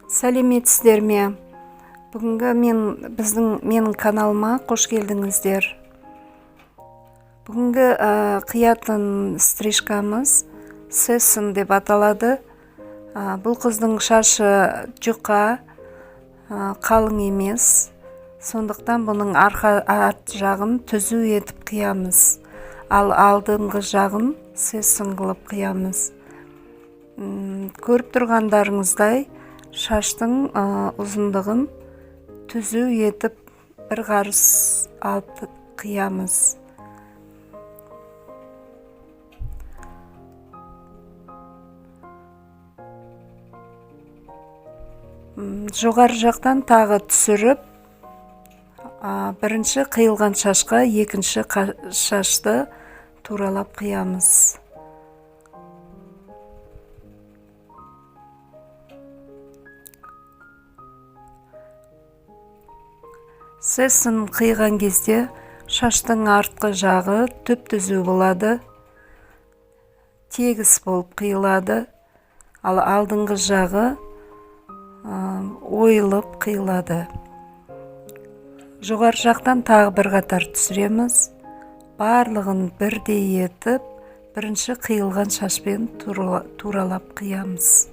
Сәлеметсіздер ме? Бүгінгі мен біздің менің каналыма қош келдіңіздер. Бүгінгі қиятын стрижкамыз сессон деп аталады. Бұл қыздың шашы жұқа, қалың емес. Сондықтан бұның арқа арт жағын түзу етіп қиямыз. Ал алдыңғы жағын сессон қылып қиямыз. Көріп тұрғандарыңыздай, шаштың ұзындығын түзу етіп бір қарыс алып қиямыз. Жоғары жақтан тағы түсіріп, бірінші қиылған шашқа екінші шашты туралап қиямыз. Сессон қиған кезде шаштың артқы жағы түп-түзу болады, тегіс болып қиылады, ал алдыңғы жағы ойылып қиылады. Жоғары жақтан тағы бір қатар түсіреміз. Барлығын бірдей етіп, бірінші қиылған шашпен туралап қиямыз.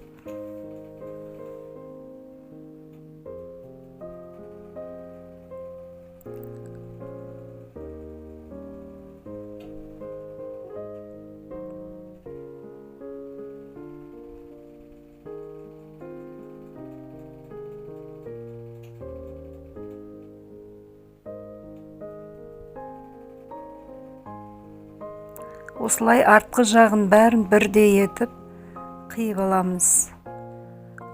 Осылай артқы жағын бәрін бірдей етіп қиып аламыз.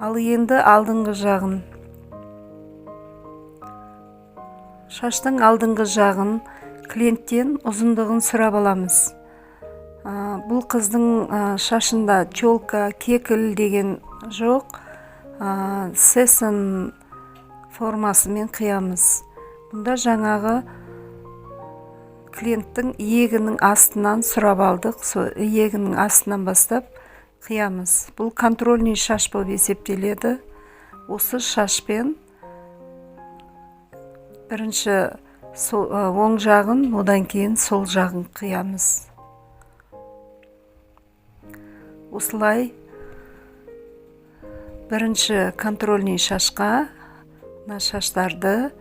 Ал енді алдыңғы жағын. Шаштың алдыңғы жағын клиенттен ұзындығын сұрап аламыз. Бұл қыздың шашында челка, кекіл деген жоқ. Сессон формасымен қиямыз. Бұнда жаңағы клиенттің иегінің астынан сұрап алдық, сол иегінің астынан бастап қиямыз. Бұл контрольный шаш болып есептеледі. Осы шашпен бірінші оң жағын, одан кейін сол жағын қиямыз. Осылай бірінші контрольный шашқа мына шаштарды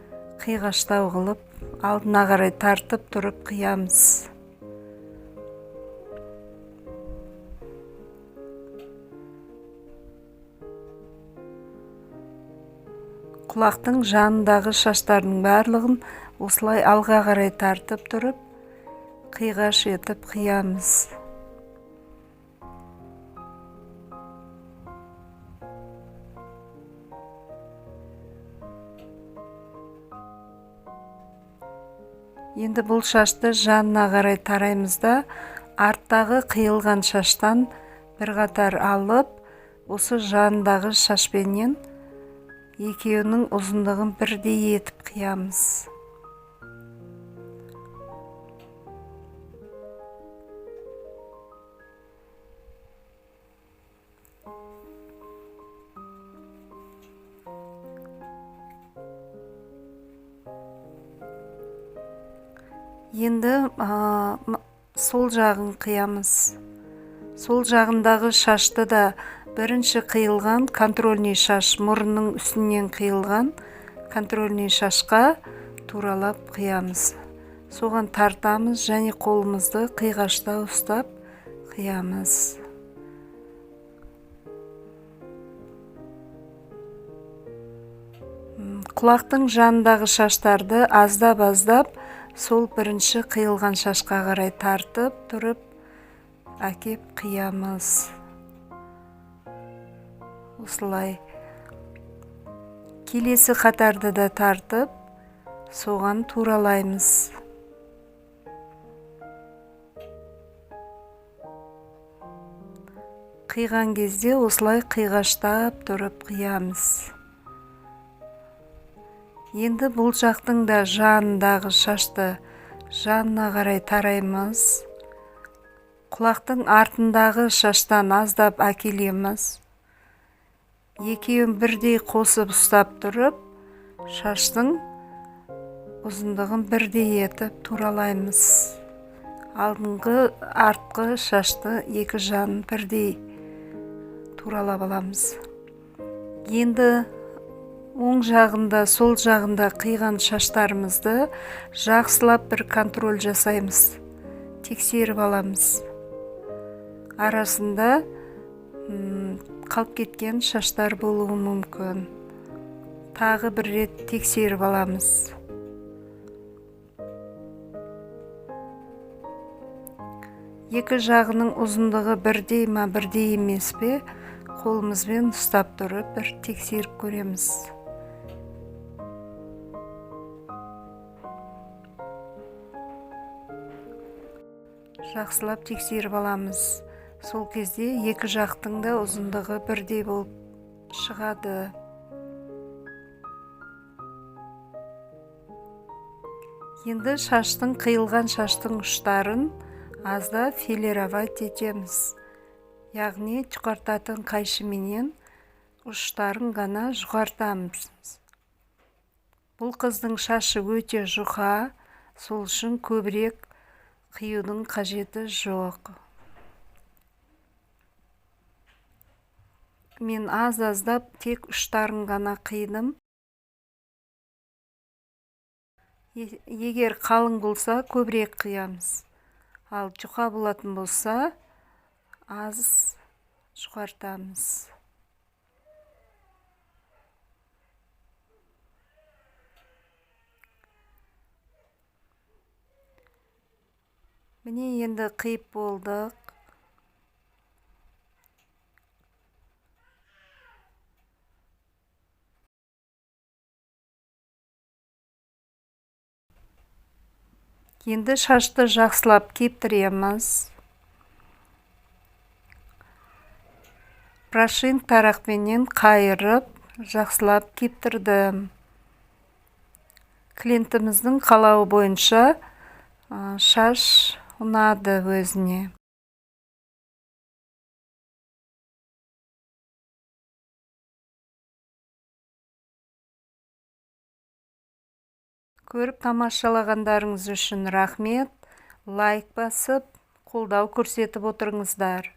қиғаштау қылып алдына қарай тартып тұрып қиямыз. Құлақтың жанындағы шаштардың барлығын осылай алға қарай тартып тұрып қиғаш етіп қиямыз. Енді бұл шашты жанына қарай тараймыз да, арттағы қиылған шаштан бір қатар алып, осы жанындағы шашпенен екеуінің ұзындығын бірдей етіп қиямыз. Енді сол жағын қиямыз. Сол жағындағы шашты да бірінші қиылған контрольный шаш, мұрынның үстінен қиылған контрольный шашқа туралап қиямыз. Соған тартамыз және қолымызды қиғашта ұстап қиямыз. Құлақтың жанындағы шаштарды аздап-аздап сол бірінші қиылған шашқа қарай тартып тұрып әкеп қиямыз. Осылай келесі қатарды да тартып соған туралаймыз. Қиған кезде осылай қиғаштап тұрып қиямыз. Енді бұл жақтың да жанындағы шашты жанына қарай тараймыз. Құлақтың артындағы шаштан аздап әкелеміз. Екеуін бірдей қосып ұстап тұрып, шаштың ұзындығын бірдей етіп туралаймыз. Алдыңғы, артқы шашты екі жағын бірдей туралап аламыз. Енді оң жағында, сол жағында қиған шаштарымызды жақсылап бір контроль жасаймыз, тексеріп аламыз. Арасында қалып кеткен шаштар болуы мүмкін. Тағы бір рет тексеріп аламыз. Екі жағының ұзындығы бірдей ма, бірдей емес пе, қолымызбен ұстап тұрып бір тексеріп көреміз. Жақсылап тексеріп аламыз. Сол кезде екі жақтың да ұзындығы бірдей болып шығады. Енді шаштың, қиылған шаштың ұштарын аздап филировать етеміз. Яғни жұқартатын қайшыменен ұштарын ғана жұқартамыз. Бұл қыздың шашы өте жұқа, сол үшін көбірек қиюдың қажеті жоқ. Мен аз-аздап тек ұштарын ғана қидым. Егер қалың болса, көбірек қиямыз. Ал жұқа болатын болса, аз жұқартамыз. Міне, енді қиып болдық. Енді шашты жақсылап кептіреміз. Брашинг тарақпенен қайырып, жақсылап кептірдім. Клиентіміздің қалауы бойынша шаш ұнады өзіне. Көріп тамашалағандарыңыз үшін рахмет. Лайк басып, қолдау көрсетіп отырыңыздар.